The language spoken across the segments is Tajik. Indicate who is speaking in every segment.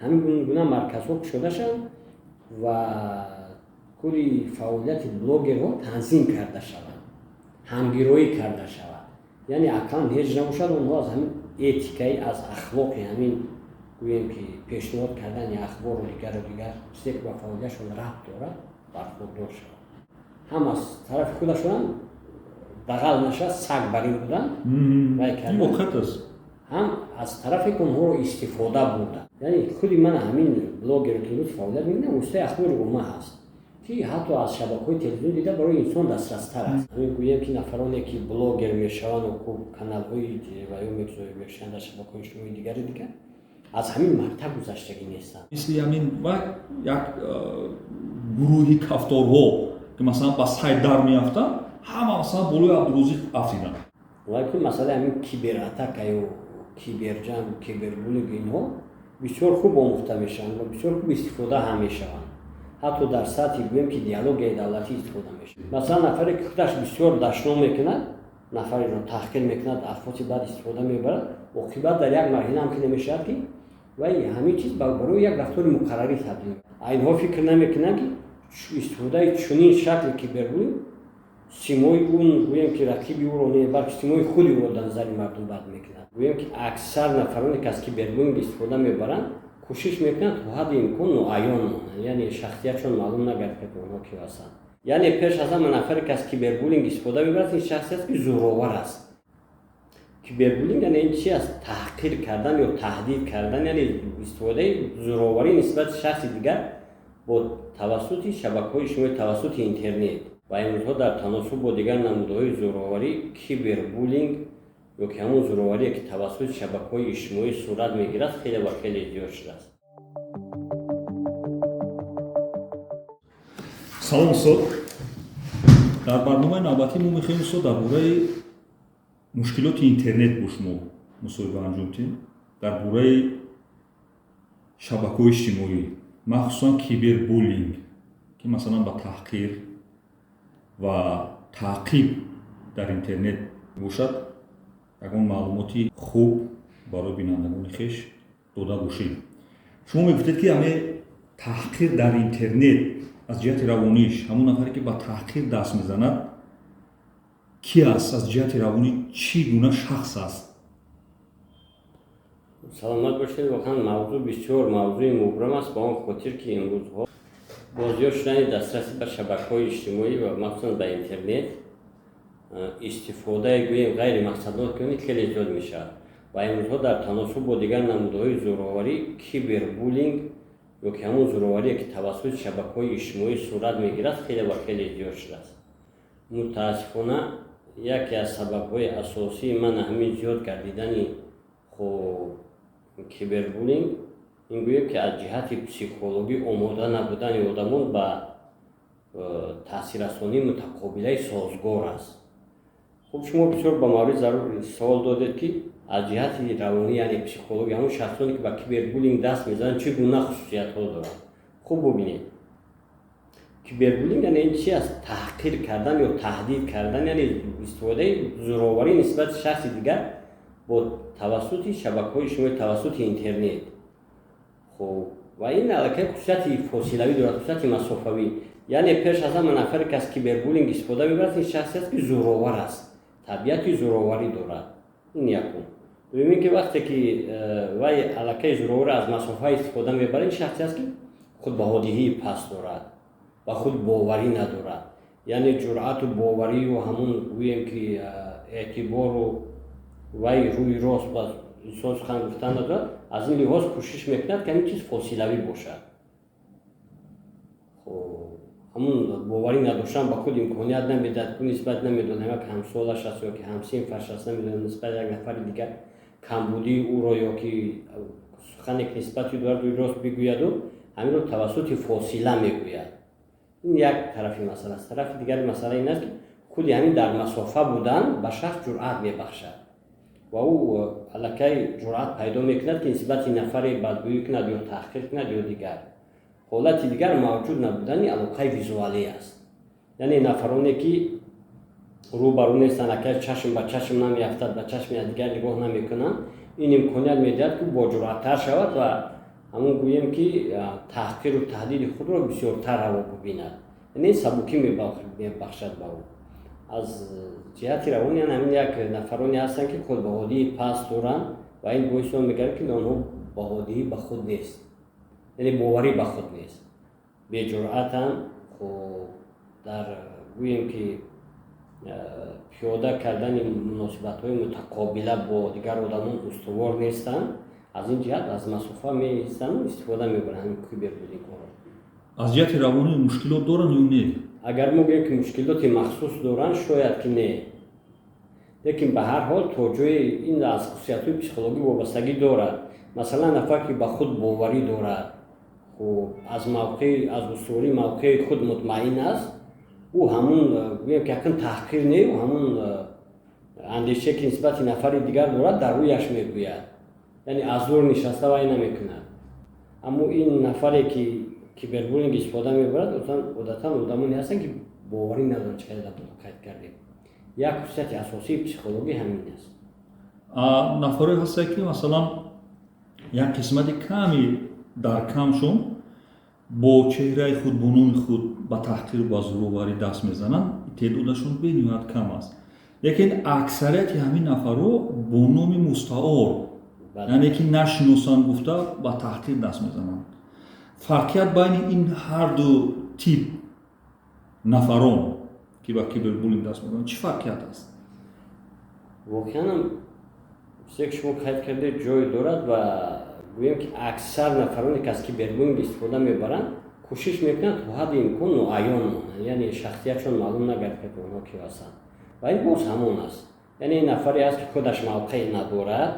Speaker 1: Ҳамин гуна марказҳо кушода шаванд ва кори фаъолияти блогерҳо танзим карда шавад, ҳамгироӣ карда шавад. Яъне ақаллан ҳеҷ набошад, онҳо аз ҳамин этикаи, аз ахлоқи ҳамин, гӯем ки, пешниҳод кардани ахбору дигару дигар чизе, ки ба фаъолиятшон рабт дорад, бархурдор шавад. Ҳам аз тарафи худашонам дағал нашавад, саг бар ин будан вай кардан,
Speaker 2: воқеат аст.
Speaker 1: Ҳам аз тарафе ки онҳоро истифода бурда. Яъне худи ман, ҳамин блогере ки имрӯз фаъолият мекунам, воситаи ахбори омма ҳаст, ки ҳатто аз шабакаҳои телевизион дида барои инсон дастрастар аст. Ҳамин, гӯем ки, нафароне ки блогер мешаванд, каналҳои ва ё мегузорӣ мешаванд дар шабакаҳои иҷтимоии дигари дигар, аз ҳамин мактаб гузаштагӣ нестанд.
Speaker 2: Мисли ҳамин ва як гурӯҳи кафторҳо, ки масалан ба сайт дар меафтанд, ҳама масалан болои Абдурозиқ афтиданд.
Speaker 1: Вале масъалаи ҳамин кибератака ё киберҷанг, кибербуллинг, инҳо бисёр хуб омӯхта мешаванд ва бисёр хуб истифода ҳам мешаванд. Ҳатто дар сатҳи, гӯем ки, идеологияи давлатӣ истифода мешавад. Масалан, нафаре ки худаш бисёр дашном мекунад, нафареро таҳқир мекунад, алфози бад истифода мебарад, оқибат дар як марҳила ҳам хеле мешавад, ки вай ҳамин чиз барои як рафтори муқаррарӣ табдил. Инҳо фикр намекунанд, ки истифодаи чунин шакли кибербуллинг симои он, гӯем ки, рақиби ӯро не, балки симои худи ӯро дар назари мардум бад мекунад. Гӯем ки, аксар нафароне ки аз кибербуллинг истифода мебаранд, кӯшиш мекунанд то ҳадди имкон ноаён монанд, яъне шахсиятшон маълум нагардад, ки онҳо ки ҳастанд. Яъне пеш аз ҳама нафаре ки аз кибербуллинг истифода мебарад, ин шахсе аст, ки зӯровар аст. Кибербуллинг яъне ин чи аст? Таҳқир кардан ё таҳдид кардан, яъне истифодаи зӯроварӣ нисбати шахси дигар бо тавассути шабакаҳои иҷтимоӣ, тавассути интернет. Ва имрӯзҳо дар таносуб бо дигар намудҳои зӯроварӣ, кибербуллинг ё ки ҳамон зӯроварие, ки тавассути шабакаҳои иҷтимоӣ сурат мегирад, хеле ва хеле зиёд шудааст.
Speaker 2: Салом, устод. Дар барномаи навбатӣ мо мехоҳем, устод, дар бораи мушкилоти интернет бо шумо мусоҳиба анҷом диҳем, дар бораи шабакаҳои иҷтимоӣ, махсусан кибербуллинг, ки масалан ба таҳқир ва таъқиб дар интернет бошад, ягон маълумоти хуб барои бинандагони хеш дода бошем. Шумо мегуфтед, ки ҳаме таҳқир дар интернет аз ҷиҳати равониш, ҳамон нафаре, ки ба таҳқир даст мезанад, ки аст, аз ҷиҳати равонӣ чӣ гуна шахс аст?
Speaker 1: Саломат бошед. Воқеан, мавзӯъ бисёр мавзӯи мубрам аст, ба он хотир ки имрӯзҳо бо зиёд шудани дастрасӣ ба шабакаҳои иҷтимоӣ ва махсусан ба интернет, истифодаи, гӯем, ғайримақсаднок кунӣ хеле зиёд мешавад. Ва имрӯзҳо дар таносуб бо дигар намудҳои зӯроварӣ, кибербуллинг ё ки ҳамон зӯроварие, ки тавассути шабакаҳои иҷтимоӣ сурат мегирад, хеле ва хеле зиёд шудааст. Мутаассифона, яке аз сабабҳои асосии ман ҳамин зиёд гардидани, хуб, кибербуллинг ин, гӯем ки, аз ҷиҳати психологӣ омода набудани одамон ба таъсиррасонии мутақобилаи созгор аст. Хуб, шумо бисёр ба маврид зарур савол додед, ки аз ҷиҳати равонӣ, яъне психология, ҳамон шахсоне, ки ба кибербуллинг даст мезананд, чӣ гуна хусусиятҳо доранд. Хуб, бубинед, кибербуллинг яъне ин чи аст? Таҳқир кардан ё таҳдид кардан, яъне истифодаи зӯроварӣ нисбати шахси дигар бо тавассути шабакаҳои иҷтимоӣ, тавассути интернет. Хуб, ва ин аллакай хусусияти фосилавӣ дорад, хусусияти масофавӣ. Яъне пеш аз ҳама нафаре ки аз кибербуллинг истифода мебарад, ин шахсе аст, ки зӯровар аст, табиати зӯроварӣ дорад. Ин якум. Дуюм ин ки вақте ки вай аллакай зӯровар аз масофа истифода мебарад, ин шахсе аст, ки худбаҳодиҳии паст дорад ва худ боварӣ надорад. Яъне ҷуръату боварию ҳамун, гӯем ки, эътибору вай рӯи рост ба инсон сухан гуфтан надорад. Аз ин лиҳоз кӯшиш мекунад, ки ҳамин чиз фосилавӣ бошад. Хуб, ҳамун боварӣ надоштан ба худ имконият намедиҳад, ку нисбат, намедонам, як ҳамсолаш аст ё ки ҳамсинфаш аст, намедонам, нисбат як нафари дигар камбудии ӯро ё ки сухане ки нисбати дорад, рӯи рост бигӯяду ҳаминро тавассути фосила мегӯяд. Ин як тарафи масъала аст. Тарафи дигари масъала ин аст, ки худи ҳамин дар масофа будан ба шахс ҷуръат мебахшад ва ӯ аллакай ҷуръат пайдо мекунад, ки нисбати нафаре бадгӯӣ кунад ё таҳқир кунад ё дигар. Ҳолати дигар мавҷуд набудани алоқаи визуалӣ аст. Яъне нафароне, ки рӯ ба рӯ нестанд, аллакай чашм ба чашм намеафтад, ба чашми якдигар нигоҳ намекунанд, ин имконият медиҳад, ки боҷуръаттар шавад ва Ҳамон гӯем ки таҳқиру таҳдиди худро бисёртар раво бибинад, яъне сабукӣ мебахшад ба ӯ аз ҷиҳати равонӣ. Ҳамин як нафароне ҳастанд, ки худбаҳодии паст доранд, ва ин боиси он мегардад, ки онҳо баҳодиҳӣ ба худ нест, яъне боварӣ ба худ нест, беҷуръатанд. Хуб, дар гӯем ки пиёда кардани муносибатҳои мутақобила бо дигар одамон устувор нестанд. Аз ин ҷиҳат аз масофа меистану истифода мебаранд ҳамин кибербуллингҳоро.
Speaker 2: Аз ҷиҳати равонӣ мушкилот доранд ё не?
Speaker 1: Агар мо гӯем, ки мушкилоти махсус доранд, шояд ки не, лекин ба ҳар ҳол то ҷое ин аз хусусиятҳои психологӣ вобастагӣ дорад. Масалан, нафар ки ба худ боварӣ дорад, хуб, аз мавқеи, аз устувории мавқеи худ мутмаин аст, ӯ ҳамун гӯем ки якн таҳқир не, ӯ ҳамун андешае, ки нисбати нафари дигар дорад, дар рӯяш мегӯяд, яъне аз дур нишаста вай намекунад. Аммо ин нафаре, ки кибербуллинг истифода мебарад, одатан одамоне ҳастанд, ки боварӣ надоранд, чӣ қадар қайд кардем. Як хусусияти асосии психологӣ ҳамин аст.
Speaker 2: Нафарое ҳастанд, ки масалан як қисмати ками дар камшон бо чеҳраи худ, бо номи худ ба таҳқиру ба зӯроварӣ даст мезананд, теъдодашон бениҳоят кам аст, лекин аксарияти ҳамин нафарҳо бо номи мустаор, яъне ки нашиносанд гуфта, ба таҳқир даст мезананд. Фарқият байни ин ҳарду тип нафарон, ки ба кибербуллинг даст мезананд, чӣ фарқият аст?
Speaker 1: Воқеанам, чизе ки шумо қайд кардед, ҷой дорад ва гӯем ки аксар нафароне, ки аз кибербуллинг истифода мебаранд, кӯшиш мекунанд то ҳадди имкон ноаён монанд, яъне шахсиятшон маълум нагардад, ки онҳо ки ҳастанд. Ва ин боз ҳамон аст, яъне ин нафаре аст, ки худаш мавқеъ надорад,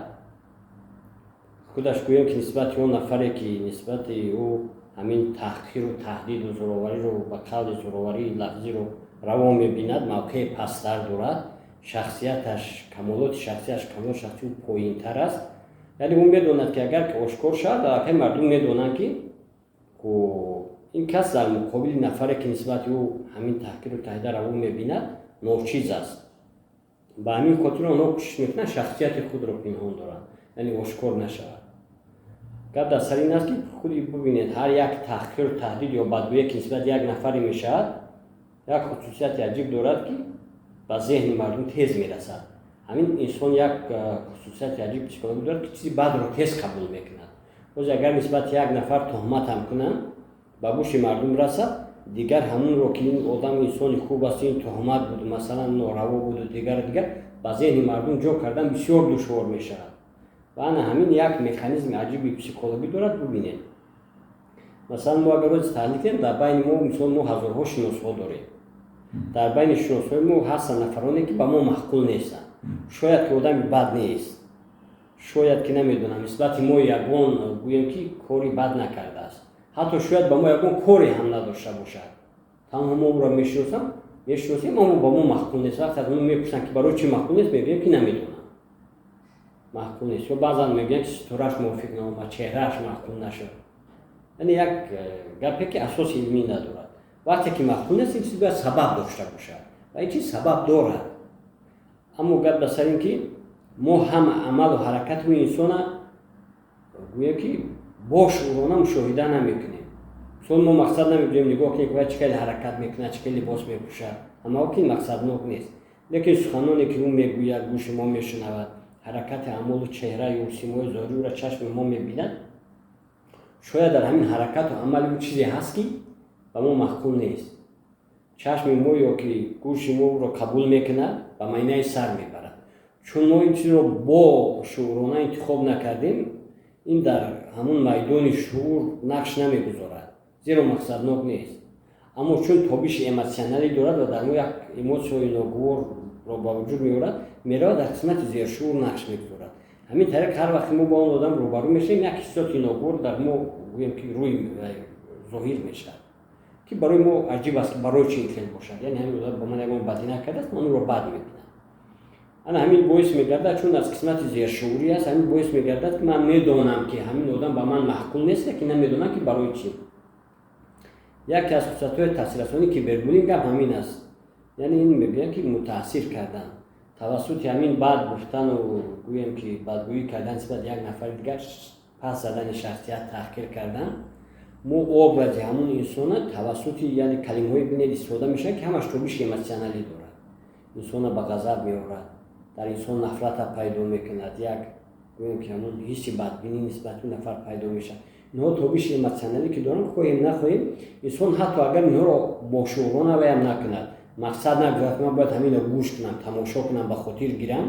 Speaker 1: худаш гӯем ки нисбати он нафаре, ки нисбати ӯ ҳамин таҳқиру таҳдиду зӯровариро, ба қавли зӯроварии лафзиро раво мебинад, мавқеи пасттар дорад, шахсияташ, камолоти шахсияш, камолоти шахсии ӯ поинтар аст. Яъне ӯ медонад, ки агар ки ошкор шавад, аллакай мардум медонанд, ки ин кас дар муқобили нафаре, ки нисбати ӯ ҳамин таҳқиру таҳдида раво мебинад, ночиз аст. Ба ҳамин хотир онҳо кӯшиш мекунанд шахсияти худро пинҳон доранд, яъне ошкор нашавад. Гап дар сари ин аст, ки худи бубинед, ҳар як таҳқиру таҳдид ё бадгӯие, ки нисбати як нафаре мешавад, як хусусияти аҷиб дорад, ки ба зеҳни мардум тез мерасад. Ҳамин инсон як хусусияти аҷиб психологӣ дорад, ки чизи бадро тез қабул мекунад. Боз агар нисбати як нафар туҳмат ҳам кунанд, ба гӯши мардум расад, дигар ҳамунро, ки ин одам инсони хуб аст, ин туҳмат буд, масалан, нораво буду дигару дигар, ба зеҳни мардум ҷо кардан бисёр душвор мешавад. Ва ана ҳамин як механизми аҷиби психологӣ дорад. Бубинед, масалан, мо агар рӯзи таҳлил кунем, дар байни мо, мисол, мо ҳазорҳо шиносҳо дорем. Дар байни шиносҳои мо ҳастанд нафароне, ки ба мо маъқул нестанд. Шояд ки одами бад нест, шояд ки, намедонам, нисбати мо ягон, гӯем ки, кори бад накардааст, ҳатто шояд ба мо ягон коре ҳам надошта бошад. Танҳо мо ӯро мешиносем, аммо ба мо маъқул нест. Вақте аз мо мепурсанд, ки барои чӣ маъқул нест, мегӯем, ки намедонам, маъқул нест. Ё баъзан мегӯянд, ки ситорааш мувофиқ наомад, чеҳрааш маъқул нашуд, яъне як гапе, ки асоси илмӣ надорад. Вақте ки маъқул нест, ин чиз бояд сабаб дошта бошад ва ин чиз сабаб дорад. Аммо гап ба сар ин ки мо ҳам амалу ҳаракати ӯ инсона, гӯем ки, бошуурона мушоҳида намекунем. Мисол, мо мақсад намегӯем, нигоҳ кунем, ки вай чӣ хеле ҳаракат мекунад, чӣ хеле либос мепӯшад, аммо ки мақсаднок нест. Лекин суханоне, ки ӯ мегӯяд, гӯши мо мешунавад, ҳаракати амолу чеҳраи ӯ, симои зоҳирии ӯро чашми мо мебинад, шояд дар ҳамин ҳаракату амали ӯ чизе ҳаст, ки ба мо маъқул нест. Чашми мо ё ки гӯши мо ӯро қабул мекунад, ба майнаи сар мебарад. Чун мо ин чизро бо шуурона интихоб накардем, ин дар ҳамун майдони шуур нақш намегузорад, зеро мақсаднок нест. Аммо чун тобиши эмотсионалӣ дорад ва дар мо як эмотсияи ногуворро ба вуҷуд меорад, меравад, дар қисмати зершуур нақш мегузорад. Ҳамин тариқ, ҳар вақте мо бо он одам рӯбарӯ мешавем, як ҳиссиёти ногувор дар мо, гӯем ки, рӯй зоҳир мешавад, ки барои мо аҷиб аст, ки барои чӣ ин хел бошад. Яъне ҳамин одам ба ман ягон бадӣ накардааст, ман ӯро бад мебинам. Ана ҳамин боис мегардад, чун аз қисмати зершуурӣ аст, ҳамин боис мегардад, ки ман медонам, ки ҳамин одам ба ман маъқул нест, лекин намедонам, ки барои чӣ. Яке аз хусусиятҳои таъсиррасонии кибербуллинг ҳам ҳамин аст, яъне ин мегӯянд, ки мутаассир кардан тавассути ҳамин бад гуфтану, гӯем ки, бадгӯӣ кардан нисбат як нафари дигар. Пас задани шахсият, таҳқир кардан, мо образи ҳамун инсона тавассути, яъне калимаҳои, бинед, истифода мешавад, ки ҳамаш тобиши эмотсионалӣ дорад, инсона ба ғазаб меорад, дар инсон нафрата пайдо мекунад, як гӯем ки ҳамун ҳисси бадбинӣ нисбати нафар пайдо мешавад. Инҳо тобиши эмотсионалӣ ки доранд, хоҳем нахоҳем, инсон ҳатто агар инҳоро бошуурона ваям накунад, мақсад нагузорад, ман бояд ҳаминро гӯш кунам, тамошо кунам, ба хотир гирам,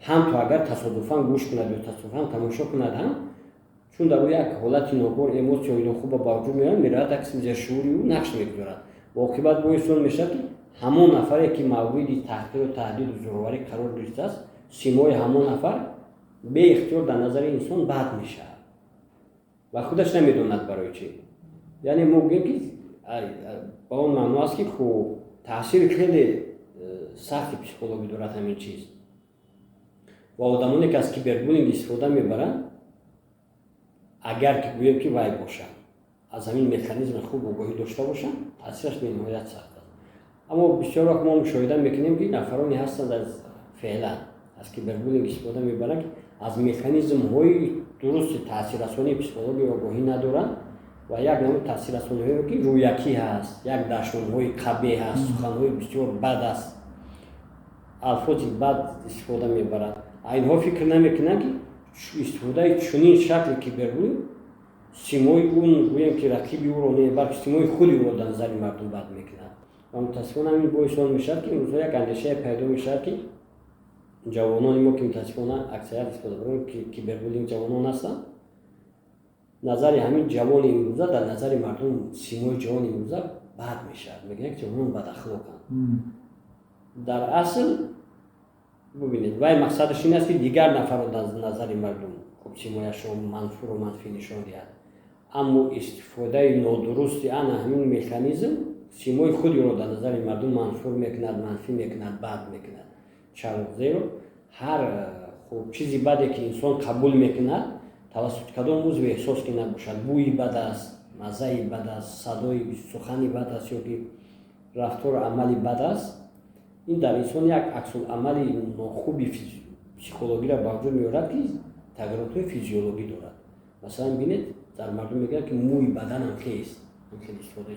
Speaker 1: ҳам то агар тасодуфан гӯш кунад ё тасодуфан тамошо кунад ҳам, чун дар ӯ як ҳолати ногувор, эмоцияҳои нохуба ба вуҷуд меояд, меравад, як қисми зершуъури ӯ нақш мегузорад ва оқибат боиси он мешавад, ки ҳамон нафаре, ки мавриди таҳқиру таҳдиду зӯроварӣ қарор гирифтааст, симои ҳамон нафар беихтиёр дар назари инсон бад мешавад ва худаш намедонад барои чӣ. Яъне мо гӯем, ки ба он маъно аст, ки хуб, таъсири хеле сахти психологӣ дорад ҳамин чиз. Ва одамоне, ки аз кибербуллинг истифода мебаранд, агар ки гӯем ки вай бошанд, аз ҳамин механизми хуб огоҳӣ дошта бошанд, таъсираш бениҳоят сахт аст. Аммо бисёр вақт мо мушоҳида мекунем, ки нафароне ҳастанд, аз феълан аз кибербуллинг истифода мебаранд, ки аз механизмҳои дурусти таъсиррасонии психологӣ огоҳӣ надоранд ва як намуд таъсиррасониҳое, ки рӯякӣ ҳаст, як дашномҳои қабеҳ ҳаст, суханҳои бисёр бад аст, алфози бад истифода мебаранд. Инҳо фикр намекунанд, ки истифодаи чунин шакли кибербуллинг симои он, гӯем ки рақиби ӯро не, балки симои худи ӯро дар назари мардум бад мекунад. Ва мутаассифона ҳамин боиси он мешавад, ки имрӯзҳо як андешае пайдо мешавад, ки ҷавонони мо, ки мутаассифона аксарият истифодабарон кибербуллинг ҷавонон ҳастанд, назари ҳамин ҷавони имрӯза дар назари мардум, симои ҷавони имрӯза бад мешавад. Мегӯянд, ки ҷавонон бадахлоқанд. Дар асл, бубинед, вай мақсадаш ин аст, ки дигар нафарро дар назари мардум хуб, симояшро манфуру манфӣ нишон диҳад, аммо истифодаи нодурусти ана ҳамин механизм симои худиро дар назари мардум манфур мекунад, манфӣ мекунад, бад мекунад. Чаро? Зеро ҳар хуб чизи баде, ки инсон қабул мекунад, тавассути кадом узви эҳсос ки набошад, бӯи бад аст, маззаи бад аст, садои сухани бад аст ё ки рафтору амали бад аст, ин дар инсон як аксуламали нохуби психологиро ба вуҷуд меорад, ки тағйиротҳои физиологӣ дорад. Масалан, бинед, дар мардум мегӯянд, ки мӯи баданам хест, хеле истифода,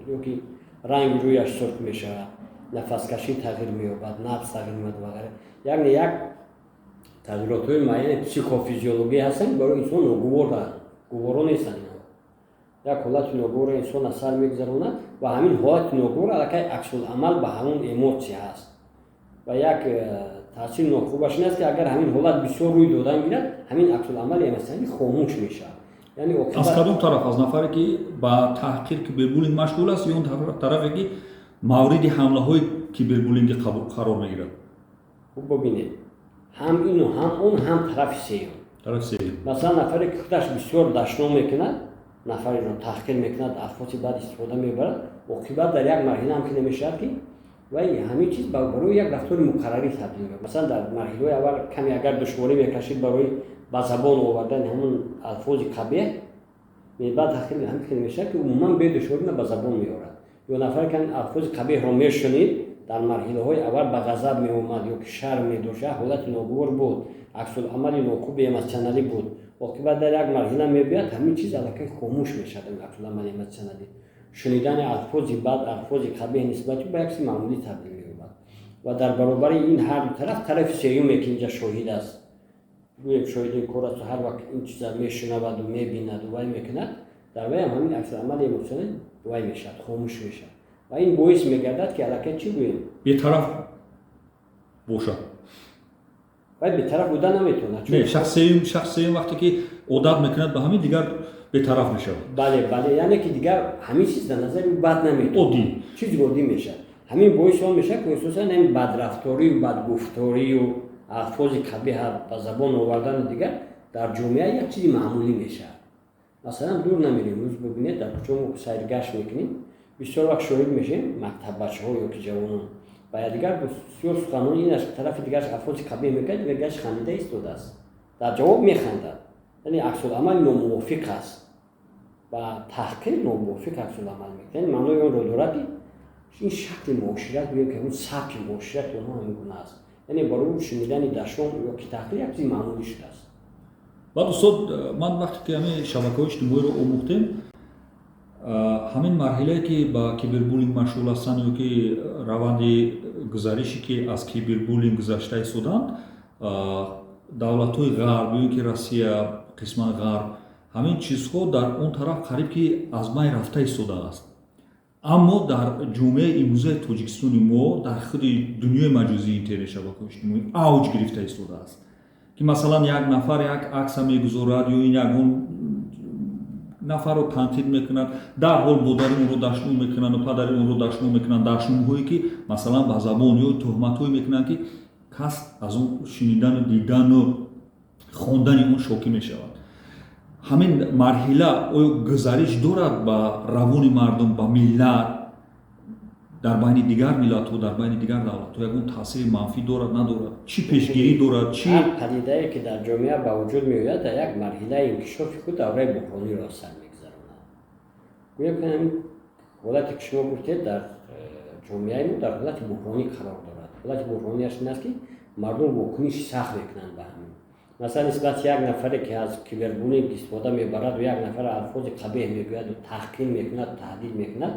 Speaker 1: ё ки ранги рӯяш сурх мешавад, нафаскашӣ тағйир меёбад, набз тағйир меёбад ва ғайра. Яъне як тағйиротҳои муайяни психофизиологӣ ҳастанд, барои инсон ногуворанд, гуворо нестанд. Инҳо як ҳолати ногуворро инсон аз сар мегузаронад ва ҳамин ҳолати ногувор аллакай аксуламал ба ҳамон эмоция ҳаст. Ва як таъсири нохубаш ин аст, ки агар ҳамин ҳолат бисёр рӯй додан гирад, ҳамин аксуламали эмоционалӣ хомӯш мешавад. Яъне
Speaker 2: аз кадом тараф? Аз нафаре, ки ба таҳқир, кибербуллинг машғул аст, ё он тарафе, ки мавриди ҳамлаҳои кибербуллингӣ қарор мегирад?
Speaker 1: Хуб, бибинед, ҳам ину, ҳам он, ҳам тарафи сеюм.
Speaker 2: Тарафи сеюм.
Speaker 1: Масалан, нафаре, ки худаш бисёр дашном мекунад, нафареро таҳқир мекунад, алфози бад истифода мебарад, оқибат дар як марҳила ҳам ки намешавад, ки вай ҳамин чиз барои як рафтори муқаррарӣ табдил меёбад. Масалан, дар марҳилаҳои аввал каме агар душворӣ мекашид барои ба забон овардани ҳамон алфози қабеҳ, баъд ҳамин хеле мешавад, ки умуман бедушворӣ ба забон меорад. Ё нафаре, ки алфози қабеҳро мешунид, дар марҳилаҳои аввал ба ғазаб меомад ё ки шарм медошт, як ҳолати ногувор буд, аксуламали нохуби эмоционалӣ буд. Оқибат дар як марҳила мебиёяд, ҳамин чиз аллакай хомӯш мешавад. Аксуламали эмоционалӣ, шунидани алфози бад, алфози қабеҳ нисбати ба як чизи маъмулӣ табдил меёбад. Ва дар баробари ин ҳарду тараф, тарафи сеюме, ки инҷа шоҳид аст, гӯем шоҳиди ин кор асту ҳар вақт ин чиза мешунаваду мебинаду вай мекунад, дар вайам ҳамин аксуламали эмоционалӣ вай мешавад, хомӯш мешавад. Ва ин боис мегардад, ки аллакай, чӣ гӯем,
Speaker 2: бетараф бошад.
Speaker 1: Вай бетараф буда наметавонад.
Speaker 2: Не, шахс сеюм вақте ки одат мекунад ба ҳамин, дигар бетараф мешавад.
Speaker 1: Бале, яъне ки дигар ҳамин чиз дар назари ӯ бад наметавонад.
Speaker 2: Оддӣ.
Speaker 1: Чизи оддӣ мешавад. Ҳамин боиси он мешавад, ки хусусан ҳамин бадрафторию бадгуфторию алфози қабеҳа ба забон овардани дигар дар ҷомеа як чизи маъмулӣ мешавад. Масалан, дур намерем, рӯз бибинед, дар кӯча мо сайргашт мекунем, бисёр вақт шоҳид мешавем, мактаббачаҳо ё ки ҷавонон ба якдигар бисёр суханони, инаш тарафи дигараш алфози қабеҳ мекунад, дигараш хандида истодааст, дар ҷавоб механдад. Яъне аксуламал номувофиқ аст, ба таҳқир номувофиқ аксуламал мекунад. Яъне маънои онро дорад, ки ин шакли муошират, гӯем ки ҳамин сабки муоширати онҳо ҳамин гуна аст. Яъне барои шунидани дашном ё ки таҳқир як чизи маъмулӣ шудааст.
Speaker 2: Баъд, устод, ман вақте ки ҳамин шабакаҳои иҷтимоиро омӯхтем, ҳамин марҳилае, ки ба кибербуллинг машғул ҳастанд ё ки раванди гузарише, ки аз кибербуллинг гузашта истоданд, давлатҳои ғарб ё ин ки Россия, қисман ғарб, ҳамин чизҳо дар он тараф қариб ки аз байн рафта истодааст. Аммо дар ҷомеаи имрӯзаи Тоҷикистони мо, дар худи дунёи маҷозии интернет, шабакаҳои иҷтимоӣ авҷ гирифта истодааст, ки масалан як нафар як акса мегузорад ё ин ягон нафарро танқид мекунад, дарҳол модари онро дашном мекунанду падари онро дашном мекунанд, дашномҳое, ки масалан ба забон ё тӯҳматҳое мекунанд, ки кас аз он шунидану дидану хондани он шокӣ мешавад. Ҳамин марҳила оё гузариш дорад ба равони мардум, ба миллат, дар байни дигар миллатҳо, дар байни дигар давлатҳо ягон таъсири манфӣ дорад, надорад? Чӣ пешгирӣ дорад, чӣ?
Speaker 1: Ҳар падидае, ки дар ҷомеа ба вуҷуд меояд, дар як марҳилаи инкишофи худ давраи буҳрониро аз сар мегузаронад. Гӯё ки ҳамин ҳолате, ки шумо гуфтед, дар ҷомеаи мо дар ҳолати буҳронӣ қарор дорад. Ҳолати буҳронияш ин аст, ки мардум вокуниши сахт мекунанд ба ҳамин. Масалан, нисбати як нафаре, ки аз кибербуллинг истифода мебараду як нафар алфози қабеҳ мегӯяду таҳқир мекунад, таҳдид мекунад,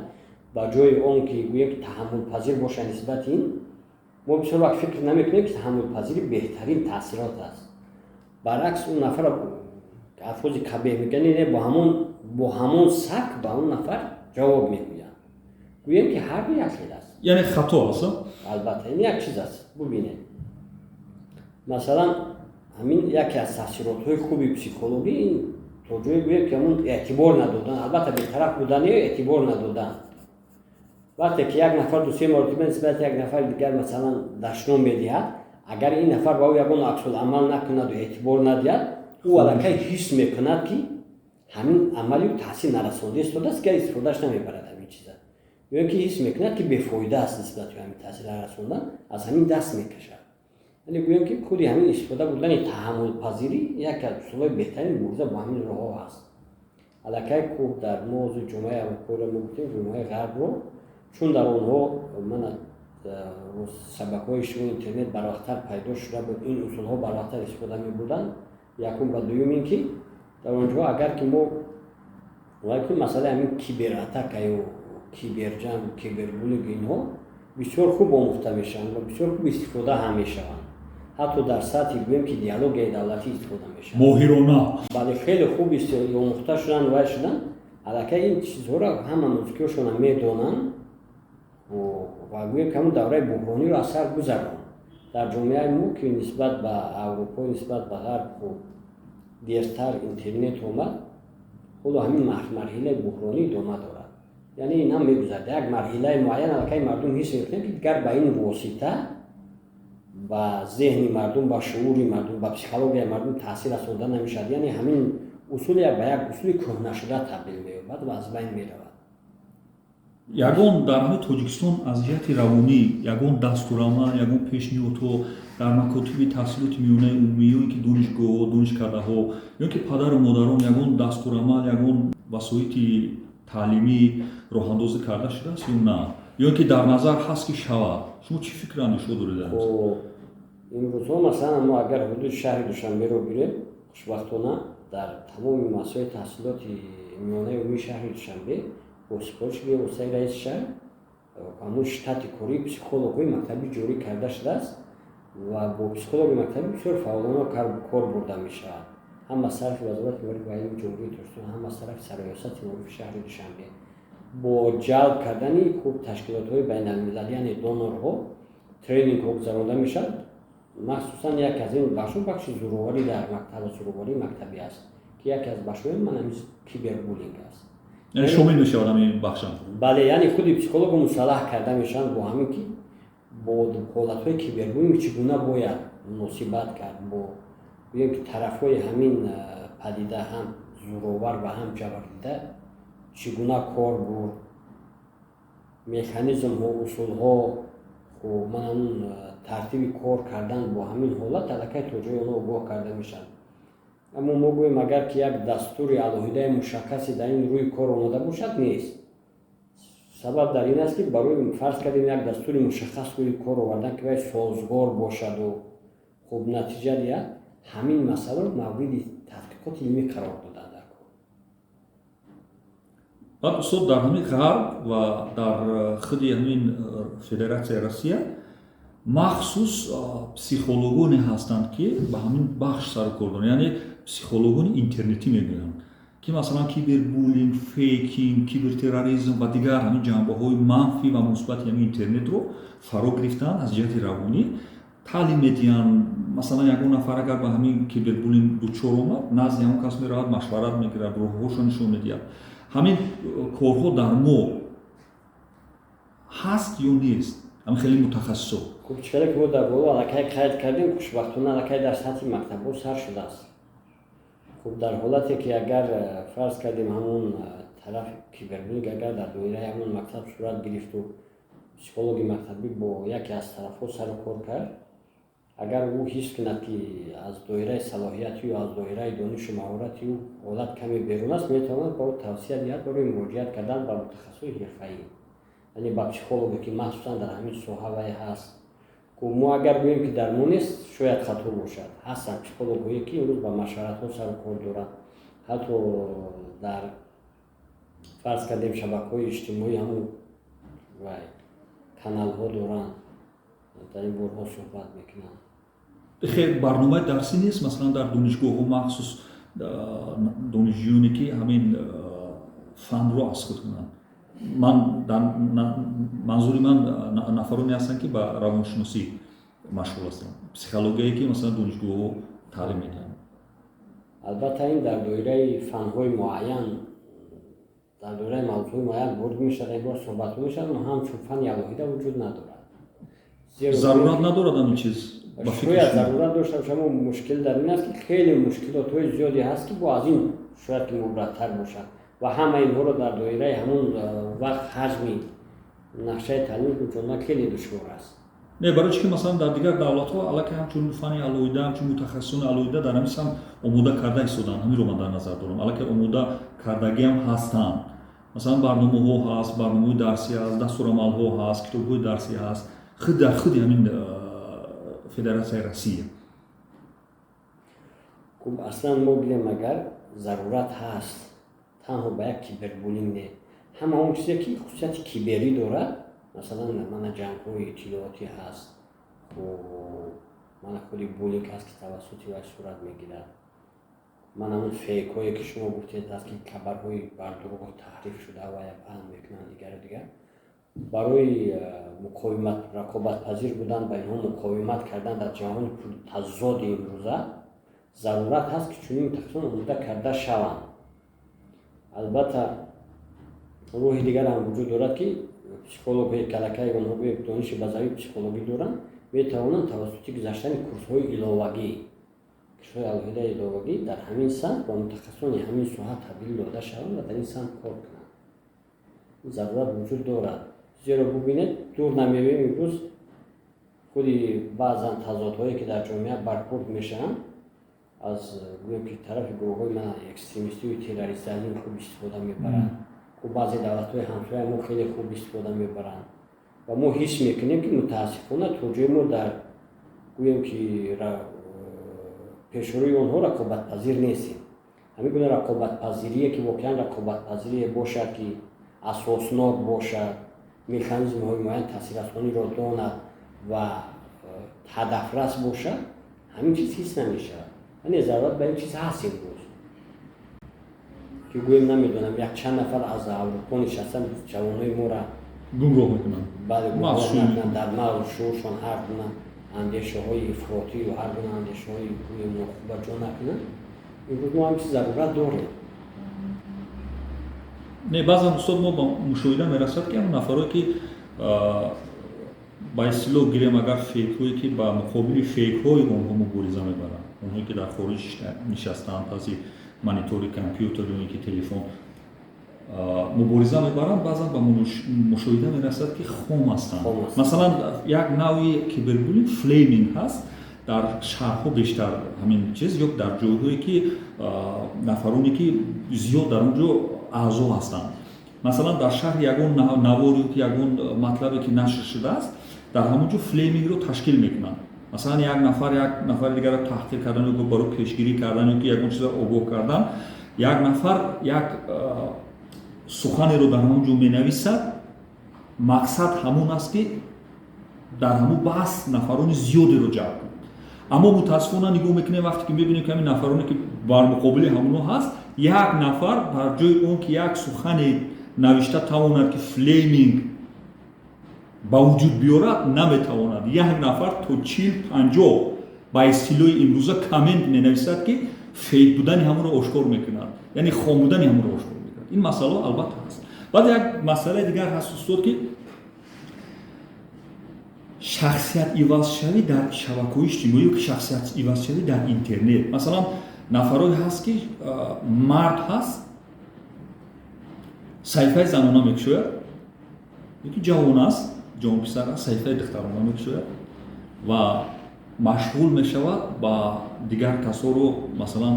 Speaker 1: ба ҷои он ки гӯем, ки таҳаммулпазир бошад нисбати ин, мо бисёр вақт фикр намекунем, ки таҳаммулпазирӣ беҳтарин таъсирот аст. Баръакс, он нафар алфози қабеҳ мегӯяд, не, бо ҳамон сабк ба он нафар ҷавоб мегӯянд. Гӯем, ки ҳар ду як хел аст.
Speaker 2: Яъне хато аст?
Speaker 1: Албатта, ин як чиз аст. Бубинед, масалан, ҳамин яке аз таъсиротҳои хуби психологӣ ин то ҷое, гӯем, ки ҳамун эътибор надодан, албатта, бетараф будан ё эътибор надодан. Вақте ки як нафар ду-се маротиба нисбати як нафари дигар, масалан, дашном медиҳад, агар ин нафар ба ӯ ягон аксуламал накунаду эътибор надиҳад, ӯ аллакай ҳис мекунад, ки ҳамин амали ӯ таъсир нарасонда истодааст, ки истифодааш намебарад ҳамин чиза, ё ин ки ҳис мекунад, ки бефоида аст нисбати ҳамин таъсир нарасондан, аз ҳамин даст мекашад. Яъне гӯем, ки худи ҳамин истифода бурдани таҳаммулпазирӣ яке аз усулҳои беҳтарини мубориза бо ҳамин роҳҳо ҳаст. Аллакай хуб, дар мо ҳозир ҷомеаи Аврупоиро мо гуфтем, ҷомеаи ғарбро, чун дар онҳо мана шабакаҳои иҷтимои интернет барвақттар пайдо шуда буд, ин усулҳо барвақттар истифода мебурданд, якум. Ва дуюм ин ки дар онҷо, агар ки мо масъалаи ҳамин кибератака ё киберҷанг, кибербуллинг, инҳо бисёр хуб омӯхта мешаванд ва бисёр хуб истифода ҳам мешаванд. Ҳатто дар сатҳи, гӯем, ки идеологияи давлатӣ истифода мешаванд.
Speaker 2: Моҳирона.
Speaker 1: Бале, хеле хуб омӯхта шуданд, вай шуданд. Аллакай ин чизҳоро ҳама нозукиҳошонро медонанд ва гӯем, ки ҳамун давраи буҳрониро аз сар гузаронд. Дар ҷомеаи мо, ки нисбат ба Аврупо, нисбат ба ғарб хуб дертар интернет омад, ҳоло ҳамин марҳилаи буҳронӣ идома дорад. Яъне ин ҳам мегузарад. Як марҳилаи муайян аллакай мардум ҳис мекунад, ки дигар ба ин восита ба зеҳни мардум, ба шуури мардум, ба психологияи мардум таъсир расонда намешавад. Яъне ҳамин усул ба як усули кӯҳнашуда табдил меёбад ва аз байн меравад.
Speaker 2: Ягон дар ҳамин Тоҷикистон аз ҷиҳати равонӣ ягон дастурамал, ягон пешниҳодҳо дар макотиби таҳсилоти миёнаи умумӣ ё ин ки донишгоҳҳо, донишкадаҳо, ё ин ки падару модарон ягон дастурамал, ягон васоити таълимӣ роҳандозӣ карда шудааст ё на, ё ин ки дар назар ҳаст, ки шавад? Шумо чӣ фикр, андешаҳо доред?
Speaker 1: Имрӯзҳо, масалан, мо агар ҳудуди шаҳри Душанберо гирем, хушбахтона, дар тамоми муассисаҳои таҳсилоти миёнаи умумии шаҳри Душанбе бо супориши бевоситаи раиси шаҳр ҳамун штати кории психологҳои мактабӣ ҷорӣ карда шудааст ва бо психологи мактабӣ бисёр фаъолона кор бурда мешавад, ҳам аз тарафи Вазорати маориф ва илми Ҷумҳурии Тоҷикистон, ҳам аз тарафи Сарриёсати маорифи шаҳри Душанбе. Бо ҷалб кардани хуб ташкилотҳои байналмилалӣ, яъне донорҳо, тренингҳо гузаронда мешавад. Махсусан яке аз ин бахшҳо бахши зӯроварӣ дар мактаб, зӯроварии мактабӣ аст, ки яке аз бахшҳои ман ҳамин кибербуллинг аст.
Speaker 2: Яъне шомил мешавад ҳамин бахшам?
Speaker 1: Бале, яъне худи психолого мусаллаҳ карда мешаванд бо ҳамин, ки бо ҳолатҳои кибербуллинг чӣ гуна бояд муносибат кард, бо гӯем, ки тарафҳои ҳамин падида, ҳам зӯровар ва ҳам ҷабрдида, чӣ гуна кор бурд, механизмҳо, усулҳо, хуб, ман ҳамун тартиби кор кардан бо ҳамин ҳолат аллакай то ҷои онҳо огоҳ карда мешаванд. Аммо мо гӯем, агар ки як дастури алоҳидаи мушаххасе дар ин рӯи кор омода бошад, нест. Сабаб дар ин аст, ки барои, фарз кардем, як дастури мушаххас рӯи кор овардан, ки вай созгор бошаду хуб натиҷа диҳад, ҳамин масъаларо мавриди тадқиқот таҳқиқоти илмӣ қарор додан дар кор.
Speaker 2: Баъд, устод, дар ҳамин Ғарб ва дар худи ҳамин Федератсияи Россия махсус психологоне ҳастанд, ки ба ҳамин бахш сару кор доранд, яъне психологони интернетӣ мегӯянд, ки масалан кибербуллинг, фейкинг, кибертерроризм ва дигар ҳамин ҷанбаҳои манфӣ ва мусбати ҳамин интернетро фаро гирифтаанд, аз ҷиҳати равонӣ таълим медиҳанд. Масалан, ягон нафар агар ба ҳамин кибербуллинг дучор омад, назди ҳамон кас меравад, машварат мегирад, роҳҳошо нишон медиҳад. Ҳамин корҳо дар мо ҳаст ё нест, ҳамин хеле мутахассисо?
Speaker 1: Хуб, чӣ ки мо дар боло аллакай қайд кардем, хушбахтона аллакай дар сатҳи мактабҳо сар шудааст. Хуб, дар ҳолате ки агар фарз кардем, ҳамон тараф кибербуллинг агар дар доираи ҳамон мактаб сурат гирифту психологи мактабӣ бо яке аз тарафҳо сару кор кард, агар ӯ ҳис кунад, ки аз доираи салоҳияти ӯ, аз доираи донишу маҳорати ӯ ҳолат каме берун аст, метавонад ба ӯ тавсия диҳад барои муроҷиат кардан ба мутахассисои ҳирфаӣ, яъне ба психологе, ки махсусан дар ҳамин соҳа вай ҳаст. Мо агар гӯем, ки дар мо нест, шояд хато бошад. Ҳастанд психологҳое, ки имрӯз ба машваратҳо сару кор доранд, ҳатто дар, фарз кардем, шабакаҳои иҷтимоӣ ҳамун вай каналҳо доранд, дар ин борҳо суҳбат мекунанд.
Speaker 2: Хел барномаи дарсӣ нест, масалан, дар донишгоҳҳо махсус донишҷӯёне, ки ҳамин фанро аз худ кунанд? Ман манзури ман нафароне ҳастанд, ки ба равоншиносӣ машғул ҳастанд, психологияе, ки масалан донишгоҳҳо таълим медиҳанд.
Speaker 1: Албатта, ин дар доираи фанҳои муайян, дар доираи мавзӯи муайян ворид мешавад, ин бор суҳбатҳо мешавад, но ҳамчун фани алоҳида вуҷуд надорад.
Speaker 2: Зарурат надорад ҳамин чиз?
Speaker 1: Шояд зарурат дошта бошад, аммо мушкил дар ин аст, ки хеле мушкилотҳои зиёде ҳаст, ки бо аз ин шояд ки мубраттар бошад ва ҳама инҳоро дар доираи ҳамон вақт, ҳаҷми нақшаи таълим гузарондан хеле душвор аст.
Speaker 2: Не, барои чи ки масалан дар дигар давлатҳо аллакай ҳамчун фани алоҳида, ҳамчун мутахассисони алоҳида дар ҳамин самт омода карда истоданд. Ҳаминро ман дар назар дорам. Аллакай омода кардагиам ҳастанд. Масалан, барномаҳо ҳаст, барномаҳои дарсӣ ҳаст, дастурамалҳо ҳаст, китобҳои дарсӣ ҳаст худ дар худи ҳамин Федератсияи Россия.
Speaker 1: Хуб, аслан мо бинем, агар зарурат ҳаст, танҳо ба як кибербуллинг не, ҳама он чизе, ки хусусияти киберӣ дорад. Масалан, мана ҷангҳои иттилоотӣ ҳаст, мана худи буллинг ҳаст, ки тавассути вай сурат мегирад, ман ҳамун фейкҳое, ки шумо гуфтед, ҳаст, ки хабарҳои бардурӯғ таҳриф шуда вая паҳн мекунанд, дигару дигар. Барои муқовимат, рақобатпазир будан, ба инҳо муқовимат кардан дар ҷаҳони пуртазоди имрӯза зарурат ҳаст, ки чунин мутахассисон омода карда шаванд. Албатта, роҳи дигар ҳам вуҷуд дорад, ки психологҳои ки аллакай онҳо дониши базавии психологӣ доранд, метавонанд тавассути гузаштани курсҳои иловагӣ, курсҳои алоҳидаи иловагӣ дар ҳамин самт ба мутахассисони ҳамин соҳа табдил дода шаванд ва дар ин самт кор кунанд. Зарурат вуҷуд дорад, зеро бубинед, дур намероем, имрӯз худи баъзан тазодҳое, ки дар ҷомеа бархурд мешаванд, аз гӯем ки тарафи гурӯҳҳои мана экстремистию террористӣ аз ин хуб истифода мебаранд. Хуб, баъзе давлатҳои ҳамсоя мо хеле хуб истифода мебаранд ва мо ҳис мекунем, ки мутаассифона то ҷои мо дар, гӯем ки, пешрӯи онҳо рақобатпазир нестем. Ҳамин гуна рақобатпазирие, ки воқеан рақобатпазирие бошад, ки асоснок бошад, механизмҳои муайян таъсиррасониро донад ва ҳадафрас бошад, ҳамин чиз ҳис намешавад. Яъне зарурат ба ин чиз ҳаст. Имрӯз ки гӯем, намедонам, якчанд нафар аз Аврупо нишастан ҷавонои моро
Speaker 2: гумроҳ мекунанд.
Speaker 1: Бале, гумроҳ мекунанд, дар мағзу шууршон ҳар гуна андешаҳои ифротию ҳар гуна андешаҳои гӯем нохуба ҷо накунанд. Имрӯз мо ҳамин чиз зарурат дорем.
Speaker 2: Не, баъзан, устод, мо ба мушоҳида мерасад, ки ҳамн нафарое, ки ба истилоҳ гирем агар, фейкҳое, ки ба муқобили фейкҳои онҳо мубориза мебаранд, онҳое, ки дар хориҷ нишастаанд, паси монитори компютер ё ин ки телефон мубориза мебаранд, баъзан ба мушоҳида мерасад, ки хом ҳастанд. Масалан, як навъи кибербуллинг, флейминг ҳаст, дар шаҳрҳо бештар ҳамин чиз ё дар ҷойҳое, ки нафароне, ки зиёд дар он ҷо аъзо ҳастанд. Масалан, дар шаҳр ягон навор ё ки ягон матлабе, ки нашр шудааст, дар ҳамон ҷо флеймингро ташкил мекунанд. Масалан, як нафар як нафари дигарро таҳқир кардан ё барои пешгирӣ кардан ё ки ягон чизро огоҳ кардан, як нафар як суханеро дар ҳамон ҷо менависад. Мақсад ҳамон аст, ки дар ҳамон баҳс нафарони зиёдеро ҷалб кунад. Аммо мутаассифона, нигоҳ мекунем, вақте ки мебинем, ки ҳамин нафароне, ки бар муқобили ҳамоно ҳаст, як нафар бар ҷои он ки як сухане навишта тавонад, ки флейминг ба вуҷуд биёрад, наметавонад. Як нафар то 40-50, ба истилоҳи имрӯза, коммент менависад, ки фейк будани ҳамонро ошкор мекунад, яъне хом будани ҳамонро ошкор мекунад. Ин масъалао албатта ҳаст. Баъд як масъалаи дигар ҳаст, устод, ки шахсият ивазшавӣ дар шабакаҳои иҷтимоӣ ё ки шахсият ивазшавӣ дар интернет. Масалан, нафарое ҳаст, ки мард ҳаст, саҳифаи занона мекушояд, ёки ҷавон аст, ҷавонписар аст, саҳифаи духтарона мекушояд ва машғул мешавад ба дигар касоро, масалан,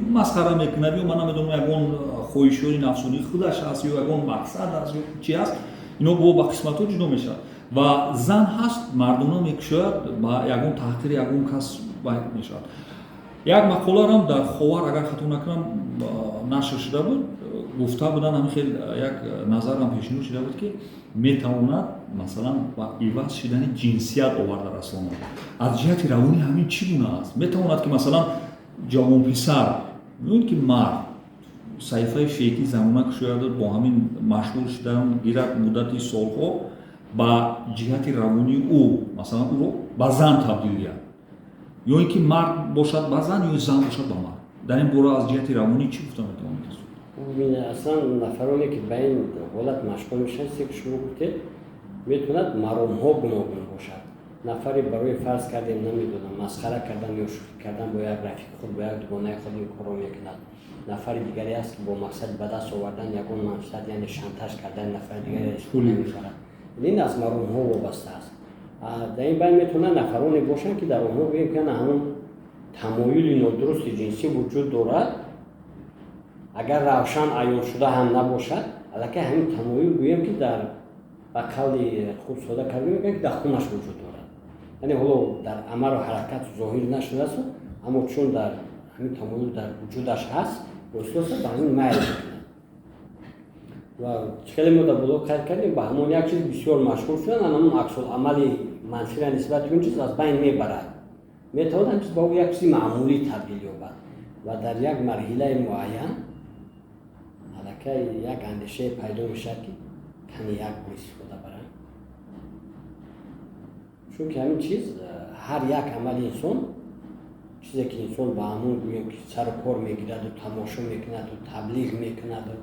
Speaker 2: масхара мекунад ё ман намедонам, ягон хоҳишҳои нафсонии худаш аст ё ягон мақсад аст ё чи аст. Ино бо ба қисматҳо ҷудо мешавад. Ва зан ҳаст, мардона мекушояд, ба ягон таҳқири ягон кас мешавад. Як мақоларам дар «Ховар», агар хато накунам, нашр шуда буд, гуфта буданд, ҳамин хел як назарам пешниҳод шуда буд, ки метавонад, масалан, ба иваз шидани ҷинсият оварда расонад. Аз ҷиҳати равонӣ ҳамин чӣ гуна аст? Метавонад, ки масалан, ҷавонписар ё ин ки мард саҳифаи фейки занона кушояд, бо ҳамин машғул шудан гирад муддати солҳо, ба ҷиҳати равонии ӯ, масалан, ӯро ба зан табдил диҳад, ё ин ки мард бошад ба зан, ё зан бошад ба мард? Дар ин бора аз ҷиҳати равонӣ чӣ гуфта метавонед?
Speaker 1: Аслан нафароне, ки ба ин ҳолат машғул мешаванд, чизе ки шумо гуфтед, метавонад маромҳо гуногун бошад. Нафаре барои, фарз кардем, намедонам, масхара кардан ё шӯхӣ кардан бо як рафиқи худ, бо як дугонаи худ ин корро мекунад. Нафари дигаре аст, ки бо мақсади ба даст овардан ягон манфиат, яъне шантаж кардани нафари дигаре истифода мебарад. Ин аз маромҳо вобаста аст. Дар ин байн метавонанд нафароне бошанд, ки дар онҳо, гӯем ки, ҳамон тамоюли нодурусти ҷинсӣ вуҷуд дорад. Агар равшан аён шуда ҳам набошад, аллакай ҳамин тамоюл, гӯем ки, дар ба қавли худ сода карда мегӯянд, ки дар хунаш вуҷуд дорад. Яъне ҳоло дар амалу ҳаракат зоҳир нашудааст, аммо чун дар ҳамин тамоюл дар вуҷудаш ҳаст, оҳиста ба ҳамин майл мекунад. Ва хеле мо дар боло қайд кардем, ба ҳамон як чиз бисёр машғул шудан, ҳамон аксуламали манфиро нисбати он чиз аз байн мебарад. Метавонад ҳамин чиз ба ӯ як чизи маъмулӣ табдил ёбад ва дар як марҳилаи муайян аллакай як андешае пайдо мешавад, ки кани як бор истифода барам, чунки ҳамин чиз ҳар як амали инсон, чизе ки инсон ба ҳамон, гӯем ки, сару кор мегираду, тамошо мекунаду, таблиғ мекунаду,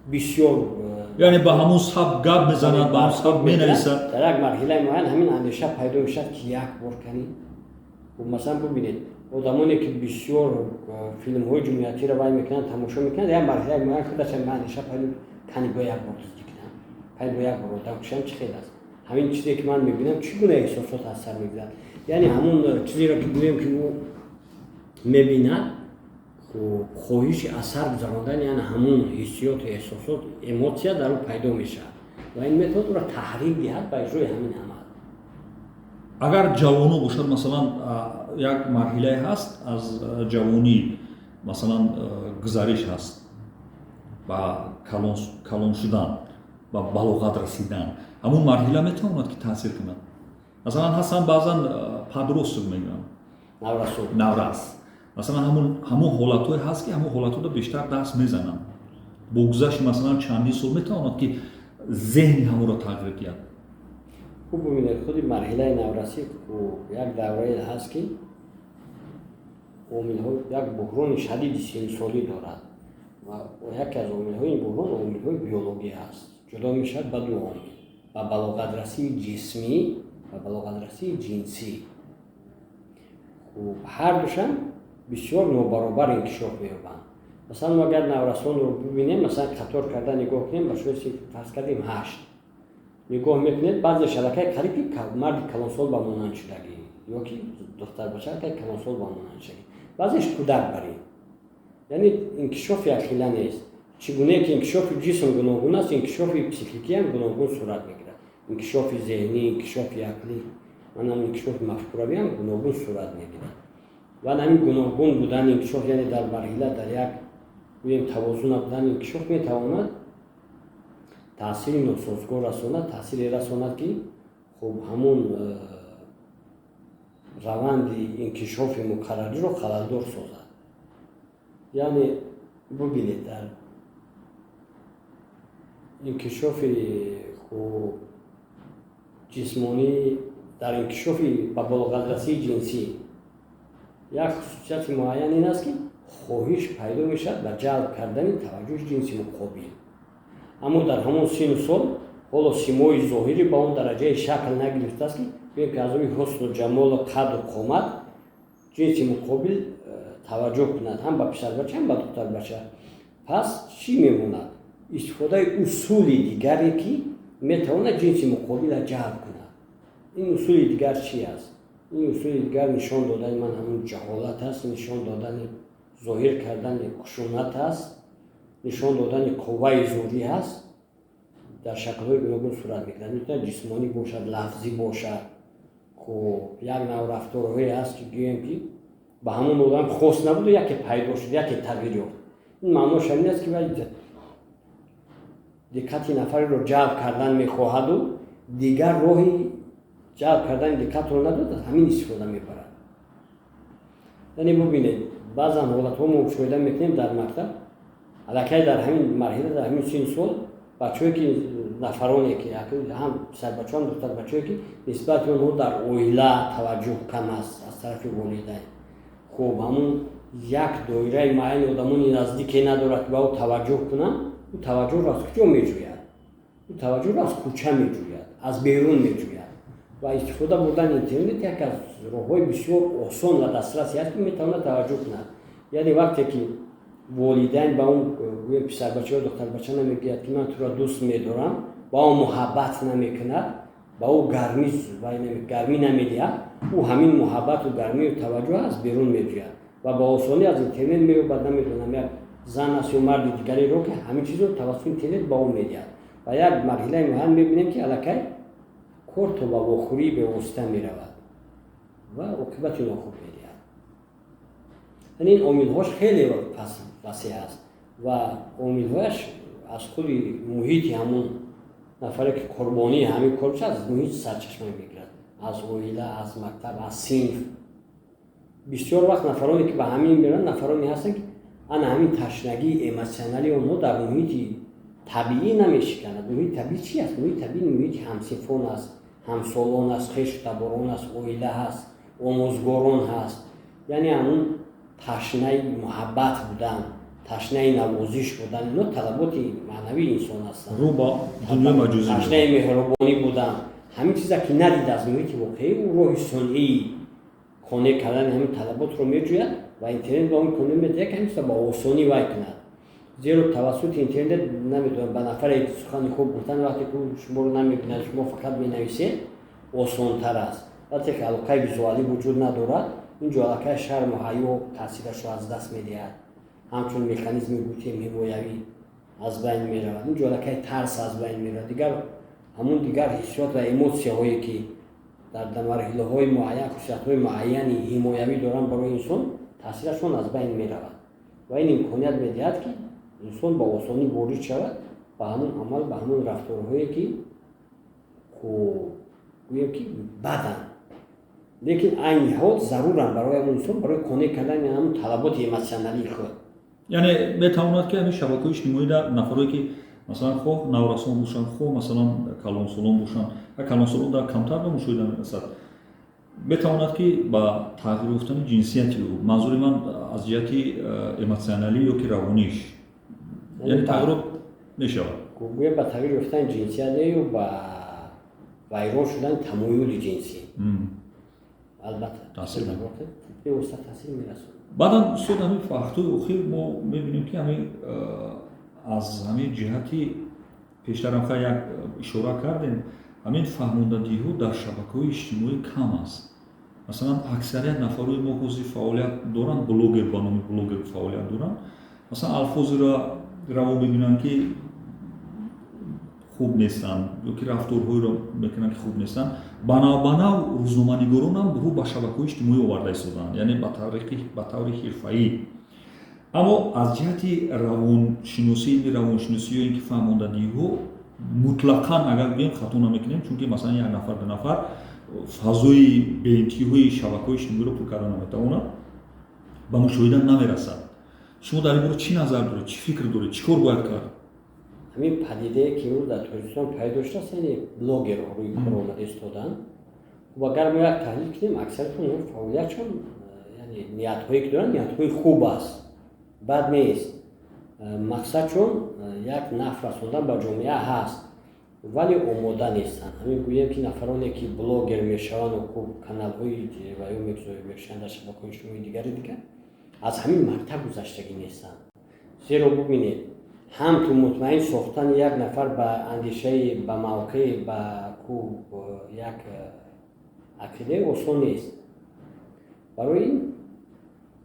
Speaker 1: бисёр
Speaker 2: Яъне ба ҳамон сабк гап мезанад, ба ҳамон сабк менависад.
Speaker 1: Дар як марҳилаи муайян ҳамин андеша пайдо мешавад, ки як бор кани. Масалан, бубинед, одамоне ки бисёр филмҳои ҷамъиятиро вай мекунанд, тамошо мекунанд, як марҳилаи муайян худаш ҳамин андеша пайдо: кани бо як бор дуздӣ кунам, кани бо як бор одам кушам, чӣ хел аст? Ҳамин чизе ки ман мебинам, чӣ гуна эҳсосот аз сар мегузарад? Яъне ҳамон чизеро ки, гӯем ки, ӯ мебинад, хоҳиши аз сар гузарондани, яъне ҳамон ҳиссиёту эҳсосот, эмоция дар ӯ пайдо мешавад ва ин метавонад ӯро таҳрик диҳад ба иҷрои ҳамин амал.
Speaker 2: Агар ҷавоно бошад, масалан, як марҳилае ҳаст аз ҷавонӣ, масалан, гузариш ҳаст ба калон шудан, ба балоғат расидан, ҳамон марҳила метавонад ки таъсир кунад. Масалан, ҳастанд баъзан подросток мегӯянд, наврас, масалан, ҳамон ҳолатҳое ҳаст, ки ҳамон ҳолатҳоро бештар даст мезананд. Бо гузашти, масалан, чандин сол метавонад ки зеҳни ҳамонро тағйир диҳад.
Speaker 1: Хуб, бубинед, худи марҳилаи наврасӣ як даврае ҳаст, ки омилҳо як буҳрони шадиди синнусолӣ дорад ва яке аз омилҳои ин буҳрон омилҳои биологӣ ҳаст. Ҷудо мешавад ба ду омил: ба балоғатрасии ҷисмӣ ва балоғатрасии ҷинсӣ. Хуб, ҳардушам бисёр нобаробар инкишоф меёбанд. Масалан, мо агар наврасонро бубинем, масалан, қатор карда нигоҳ кунем, ба шои фарз кардем 8 нигоҳ мекунед, баъзеш аллакай қариб ки марди калонсол ба монанд шудагӣ ё ки духтарбача аллакай калонсол ба монанд шудагӣ, баъзеш кӯдак барин. Яъне инкишоф якхела нест. Чӣ гунае ки инкишофи ҷисм гуногун аст, инкишофи психикиам гуногун сурат мегирад, инкишофи зеҳнӣ, инкишофи ақлӣ. Ман ҳам инкишофи мафкуравӣ ҳам гуногун сурат мегирад ва ҳамин гуногун будани инкишоф, яъне дар марҳила дар як, гӯем, тавозун набудани инкишоф метавонад таъсири носозгор расонад, таъсире расонад, ки хуб, ҳамун раванди инкишофи муқаррариро халалдор созад. Яъне бубинед, дар инкишофи хуб ҷисмонӣ, дар инкишофи ба болоғатрасии ҷинсӣ як хусусияти муайян ин аст, ки хоҳиш пайдо мешавад ба ҷалб кардани таваҷҷӯҳи ҷинси муқобил. Аммо дар ҳамон сину сол ҳоло симои зоҳирӣ ба он дараҷаи шакл нагирифтааст, ки гӯем ки аз рӯи ҳусну ҷамолу қадду қомат ҷинси муқобил таваҷҷӯҳ кунад, ҳам ба писарбача, ҳам ба духтарбача. Пас чӣ мемонад? Истифодаи усули дигаре, ки метавонад ҷинси муқобилро ҷалб кунад. Ин усули дигар чи аст? Ин усули дигар нишон додани ман ҳамун ҷаҳолат аст, нишон додани, зоҳир кардани хушунат аст, нишон додани қувваи зӯрӣ аст. Дар шаклҳои гуногун сурат мегирад, метавонад ҷисмонӣ бошад, лафзӣ бошад. Хуб, як нав рафторҳое аст, ки гӯем ки ба ҳамон одам хос набуду яке пайдо шуд, яке тағйир ёфт. Ин маънош ҳамин аст, ки вай диққати нафареро ҷалб кардан мехоҳаду дигар роҳи ҷалб кардани диққатро надорад, аз ҳамин истифода мебарад. Яъне бубинед, баъзан ҳолатҳо мо мушоҳида мекунем дар мактаб, аллакай дар ҳамин марҳила, дар ҳамин синну сол бачаҳое ки, нафароне ки, ҳам писарбачаҳо, ҳам духтарбачаҳое ки нисбати онҳо дар оила таваҷҷӯҳ кам аст аз тарафи волидайн, хуб, ҳамун як доираи муайяни одамони наздике надорад, ки ба ӯ таваҷҷӯҳ кунанд. Ӯ таваҷҷӯҳро аз куҷо меҷӯяд? Ӯ таваҷҷӯҳро аз кӯча меҷӯяд, аз берун меҷӯяд ва истифода бурдани интернет як аз роҳҳои бисёр осон ва дастрасе аст, ки метавонад таваҷҷӯҳ кунад. Яъне вақте ки волидайн ба он, гӯем, писарбача ё духтарбача намегӯяд, ки ман туро дӯст медорам, ба ӯ муҳаббат намекунад, ба ӯ гармӣ намедиҳад, ӯ ҳамин муҳаббату гармию таваҷҷӯҳ аз берун меҷӯяд ва ба осонӣ аз интернет меёбад. Намедонам, як зан аст ё марди дигареро, ки ҳамин чизро тавассути интернет ба ӯ медиҳад. Ва як марҳилаи муайян мебинем, ки аллакай кор то ба вохӯрии бевосита меравад ва оқибати нохуб медиҳад. Яъне ин омилҳош хеле васеъ аст ва омилҳояш аз худи муҳити ҳамун нафаре, ки қурбонии ҳамин кор мешавад, аз муҳит сарчашма мегирад, аз оила, аз мактаб, аз синф. Бисёр вақт нафароне, ки ба ҳамин мераванд, нафароне ҳастанд, ки ана ҳамин ташнагии эмотсионалии онҳо дар муҳити табиӣ намешиканад. Муҳити табиӣ чи аст? Муҳити табиӣ муҳити ҳамсинфон аст, ҳамсолон аст, хешу таборон аст, оила ҳаст, омӯзгорон ҳаст. Яъне ҳамун ташнаи муҳаббат будан, ташнаи навозиш будан, ино талаботи маънавии инсон ҳастанд.
Speaker 2: Рӯ ба дунёи маҷозӣ.
Speaker 1: Ташнаи меҳрубонӣ будан, ҳамин чиза ки надид аз муҳити воқеӣ, ӯ роҳи сунъии қонеъ кардани ҳамин талаботро меҷӯяд ва интернет ба он имконият медиҳад, ки ҳамин чиза ба осонӣ вай кунад. Зеро тавассути интернет, намедонам, ба нафаре сухани хуб гуфтан, вақте ки шуморо намебинад, шумо фақат менависед, осонтар аст. Вақте ки алоқаи визуалӣ вуҷуд надорад, ин ҷо аллакай шарму ҳаё таъсирашро аз даст медиҳад, ҳамчун механизми гутем ҳимоявӣ аз байн меравад. Ин ҷо аллакай тарс аз байн меравад, дигар ҳамун дигар ҳиссиёт ва эмотсияҳое, ки дар марҳилаҳои муайян хусусиятҳои муайяни ҳимоявӣ доранд барои инсон, таъсирашон аз байн меравад ва ин имконият медиҳад, ки инсон ба осонӣ ворид шавад ба ҳамун амал, ба ҳамун рафторҳое, ки гӯем ки баданд, лекин айни ҳол заруранд барои ҳамун инсон, барои қонеъ кардани ҳамун талаботи эмотсионалии худ.
Speaker 2: Яъне метавонад, ки ҳамин шабакаҳои иҷтимоӣ дар нафарое, ки масалан хоҳ наврасон бошанд, хоҳ масалан калонсолон бошанд, ва калонсолон дар камтар ба мушоҳида мерасад, метавонад, ки ба тағйир ёфтани ҷинсияти ӯ, манзури ман аз ҷиҳати эмотсионалӣ ё ки равониш, яъне тағйирот мешавад.
Speaker 1: Гӯем, ба тағйир ёфтани ҷинсият не, ё ба вайрон шудани тамоюли ҷинсӣ, албатта.
Speaker 2: Таъсир.
Speaker 1: Бевосита таъсир мерасонад.
Speaker 2: Баъдан, устод, ҳамин вақтҳои охир мо мебинем, ки ҳамин аз ҳамин ҷиҳати пештарам ха як ишора кардем, ҳамин фаҳмондадиҳо дар шабакаҳои иҷтимоӣ кам аст. Масалан, аксарият нафарҳои мо ҳозир фаъолият доранд, блогер, ба номи блогер фаъолият доранд, масалан, алфозеро раво мебинанд, ки Хуб нестанд ё ки рафторҳоеро мекунанд, ки хуб нестанд. Ба нав рӯзноманигоронам рӯ ба шабакаҳои иҷтимоӣ оварда истоданд, яъне ба таври ҳирфаӣ. Аммо аз ҷиҳати равоншиносӣ, илми равоншиносӣ ё ин ки фаҳмондадиҳо, мутлақан агар гӯем, хато намекунем, чунки масалан як нафар, ду нафар фазои беинтиҳои шабакаҳои иҷтимоиро пур карда наметавонад, ба мушоҳида намерасад. Шумо дар ин бора чӣ назар доред, чӣ фикр доред, чӣ кор бояд кард?
Speaker 1: Ҳамин падидае, ки имрӯз дар Тоҷикистон пайдо шудааст, яъне блогерҳо рӯи кор омада истоданд. Хуб, агар мо як таҳлил кунем, аксарияти онҳо фаъолиятшон, яъне ниятҳое ки доранд, ниятҳои хуб аст, бад нест, мақсадшон як нафъ расондан ба ҷомеа ҳаст, вале омода нестанд. Ҳамин гӯем, ки нафароне, ки блогер мешаванду хуб каналҳои ва ё мешаванд дар шабакаҳои иҷтимоии дигари дигар, аз ҳамин мактаб гузаштагӣ нестанд. Зеро бубинед, ҳам ту мутмаин сохтани як нафар ба андешаи, ба мавқеъ, ба ку як ақидае осон нест. Барои ин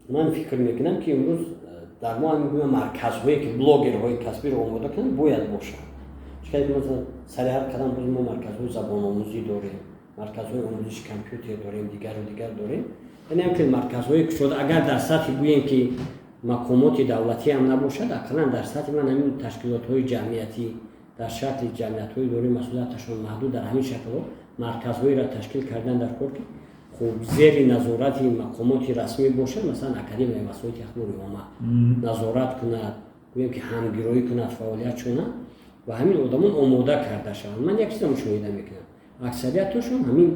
Speaker 1: ман фикр мекунам, ки имрӯз дар мо ҳамин гуна марказҳое, ки блогерҳои касбиро омода кунанд, бояд бошанд. Чӣ масалан, сари ҳар қадам боз мо марказҳои забономӯзӣ дорем, марказҳои омӯзиши компютер дорем, дигару дигар дорем. Яъне ҳам ки марказҳое кушода, агар дар сатҳи гӯем, ки мақомоти давлатӣ ҳам набошад, ақаллан дар сатҳи ман ҳамин ташкилотҳои ҷамъиятӣ, дар шакли ҷамъиятҳои дорои масъулияташон маҳдуд, дар ҳамин шаклҳо марказҳоеро ташкил кардан дар кор, ки хуб, зери назорати мақомоти расмӣ бошад. Масалан, Академияи васоити ахбори омма назорат кунад, гӯем, ки ҳамгироӣ кунад фаъолиятшона ва ҳамин одамон омода карда шаванд. Ман як чиза мушоҳида мекунам: аксарияташон ҳамин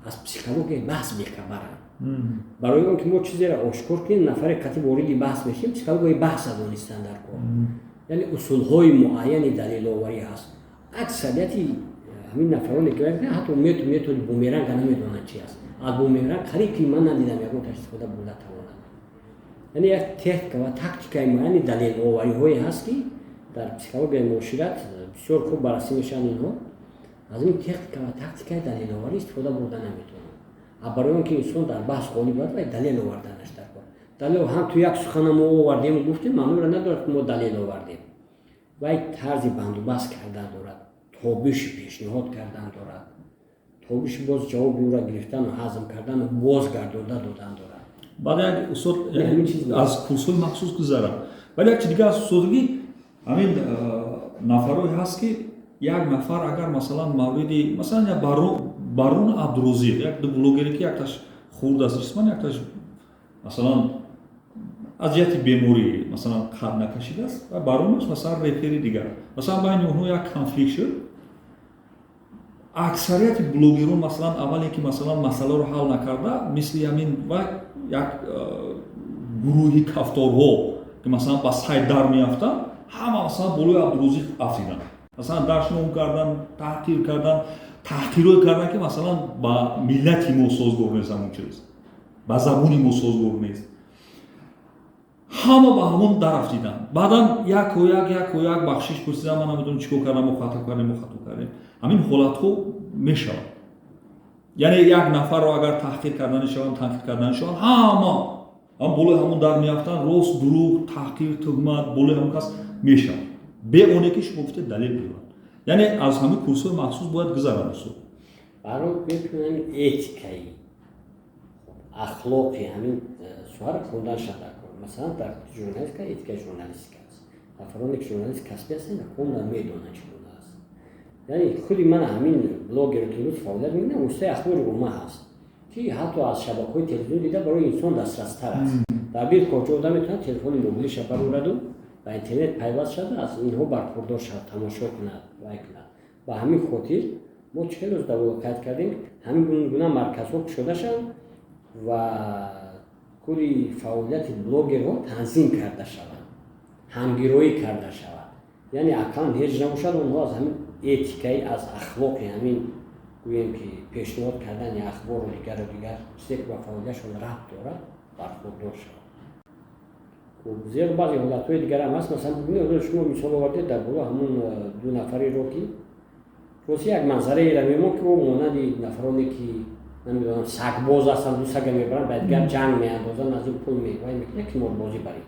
Speaker 1: аз психологияи баҳс бехабаранд. Барои он ки мо чизеро ошкор кунем, нафаре қатъи вориди баҳс мешавем, психологияи баҳса донистан дар кор, яъне усулҳои муайяни далеловарӣ ҳаст. Аксарияти ҳамин нафароне ки ҳатто методи бумеранга намедонанд чи аст, аз бумеранг қариб ки ман надидам ягон истифода бурда тавонад. Яъне як техника ва тактикаи муайяни далеловариҳое ҳаст, ки дар психологияи муошират бисёр хуб баррасӣ мешаванд. Инҳо аз ин техника ва тактикаи далеловарӣ истифода бурда наметавонанд. Барои он ки инсон дар баҳс ғолиб бояд, вай далел оварданаш дар кор. Далел ҳам ту як сухана мо овардему гуфтем, маъноро надорад, ки мо далел овардем. Вай тарзи бандубаст кардан дорад, тобиши пешниҳод кардан дорад, тобиши боз ҷавоби ӯро гирифтану ҳазм кардану бозгардонда додан дорад.
Speaker 2: Баъд як устод аз курсҳои махсус гузарад. Вале як чи дига аз устодагӣ, ҳамин нафарое ҳаст, ки як нафар агар масалан мавриди, масалан, як Барон Абдурозиқ, як ду блогере, ки якташ хурд аст ҷисман, якташ масалан аз ҷиҳати беморӣ масалан қад накашидааст, ва Баронаш масалан репери дигар, масалан, байни онҳо як конфликт шуд. Аксарияти блогерон масалан аввале ки масалан масъаларо ҳал накарда, мисли ҳамин ва як гурӯҳи кафторҳо, ки масалан ба сайт дар меафтанд, ҳама масалан болои Абдурозиқ афтиданд, масалан дашном кардан, таҳқир кардан, таҳқирое кардан, ки масалан ба миллати мо созгор нест, ҳамон чиз ба забони мо созгор нест. Ҳама ба ҳамон дарафтиданд. Баъдан яко як, яко як бахшиш пурсидан: «Ман намедонам чӣ кор кардам, мо хато кардем, мо хато кардем». Ҳамин ҳолатҳо мешавад. Яъне як нафарро агар таҳқир кардани шаванд, танқид кардани шаванд, ҳама ҳам болои ҳамон дар меафтанд. Рост, дурӯғ, таҳқир, туҳмат болои ҳамон кас мешавад, бе оне ки шумо гуфтед, далел биёрад. Яъне аз ҳамин курсҳои махсус бояд гузаранд, устод.
Speaker 1: Барои мекунам, этикаи, ахлоқи ҳамин соҳаро хондан шавад. Масалан, дар журналистика этикаи журналистика аст. Нафароне ки журналист касбӣ ҳастанд, хондан медонанд, чӣ гуна аст. Яъне худи ман ҳамин блогеро, ки имрӯз фаъолият мекунам, воситаи ахбори омма ҳаст, ки ҳатто аз шабакаҳои телевизион дида барои инсон дастрастар аст. Дар бир корҷо одам метавонад телефони мобилиша барораду ба интернет пайваст шуда, аз инҳо бархурдор шавад, тамошо кунад, вай кунад. Ба ҳамин хотир мо чӣ хеле рӯз давола қайд кардем, ҳамин гуна марказҳо кушода шаванд ва кори фаъолияти блогерҳо танзим карда шавад, ҳамгироӣ карда шавад. Яъне ақаллан ҳеҷ набошад, онҳо аз ҳамин этикаи, аз ахлоқи ҳамин, гӯем ки, пешниҳод кардани ахбору дигару дигар чизе, ки ба фаъолиятшон рабт дорад, бархурдор шавад. Хуб, зеро баъзе ҳолатҳои дигарам ҳаст. Масалан, бибинед, шумо мисол овардед дар боло ҳамон ду нафареро, ки рости як манзараеро мемон, ки ӯ монанди нафароне, ки намедонам, сагбоз ҳастанд, ду сага мебаранд, ба дигар ҷанг меандозанд, аз ин пул вай мекунад, қиморбозӣ баред.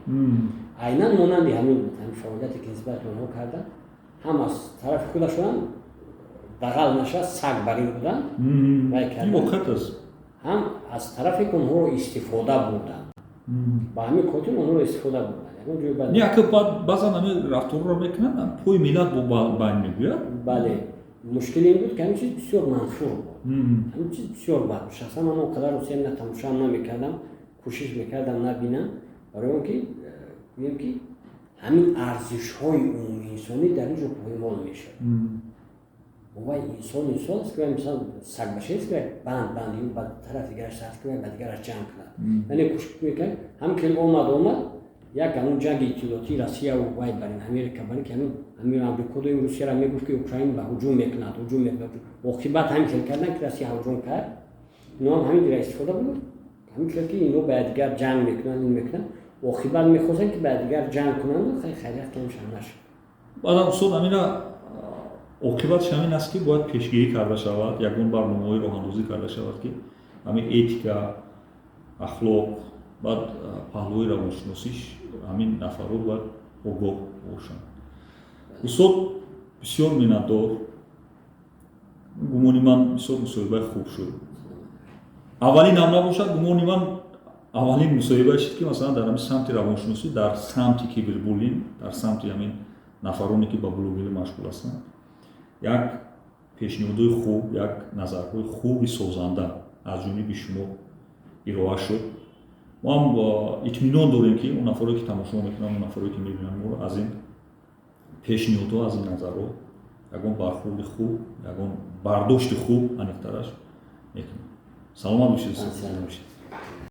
Speaker 1: Айнан монанди ҳамин буд ҳамин фаъолияте, ки нисбати онҳо карданд. Ҳам аз тарафи худашон дағал наша, саг барин буданд.
Speaker 2: Воқеат аст.
Speaker 1: Ҳам аз тарафе ки онҳоро истифода бурданд, ба ҳамин хотир онҳоро истифода бурданд.
Speaker 2: Не, ака, баъзан ҳамин рафторро мекунанд, пои миллат бо байн мегӯяд.
Speaker 1: Бале, мушкили ин буд, ки ҳамин чиз бисёр манфур буд, ҳамин чиз бисёр бад. Шахсан ман он қадар Русия на тамошоам намекардам, кӯшиш мекардам набинам, барои он ки гӯем, ки ҳамин арзишҳои умумиинсонӣ дар ин ҷо поймол мешавад. Вай инсон инсон аст, ки вай, мисал, сагбашест, ки вай банд банд ю ба тарафи дигараш сар, ки вай ба дигараш ҷанг кунад. Яъне кӯшиш мекард, ҳам ки омад як ҳамун ҷанги иттилоотии Россияву вай барин Америка барин, ки ҳамин Амрико доим Русияро мегуфт, ки Украин ба ҳуҷум мекунад, ҳуҷум мекунад. Оқибат ҳамин хел кардан, ки Россия ҳуҷум кард. Иноам ҳамин дира истифода буд, ҳамин хел, ки ино ба якдигар ҷанг мекунанд, ин мекунанд. Оқибат мехостанд, ки ба якдигар ҷанг кунанд. Хайрият, ки ҳамшам нашуд.
Speaker 2: Баъдам, устод, ҳамина оқибатш ҳамин аст, ки бояд пешгирӣ карда шавад, ягон барномаҳои роҳандозӣ карда шавад, ки ҳамин этика, ахлоқ, баъд паҳлӯи равоншиносиш ҳамин нафарҳо бояд огоҳ бошанд. Устод, бисёр миннатдор. Гумони ман, бисёр мусоҳибаи хуб шуд. Аввалин ҳам набошад, гумони ман, аввалин мусоҳибае шуд, ки масалан дар ҳамин самти равоншиносӣ, дар самти кибербуллинг, дар самти ҳамин нафароне, ки ба блогерӣ машғул ҳастанд, як пешниҳодҳои хуб, як назарҳои хуби созанда аз ҷониби шумо ироа шуд. Мо ҳам итминон дорем, ки он нафаре, ки тамошо мекунанд, он нафаре, ки мебинанд моро, аз ин пешниҳодҳо, аз ин назарҳо ягон бархурди хуб, ягон бардошти хуб, аниқтараш, мекунанд. Саломат бошед.
Speaker 1: Саломат бошед.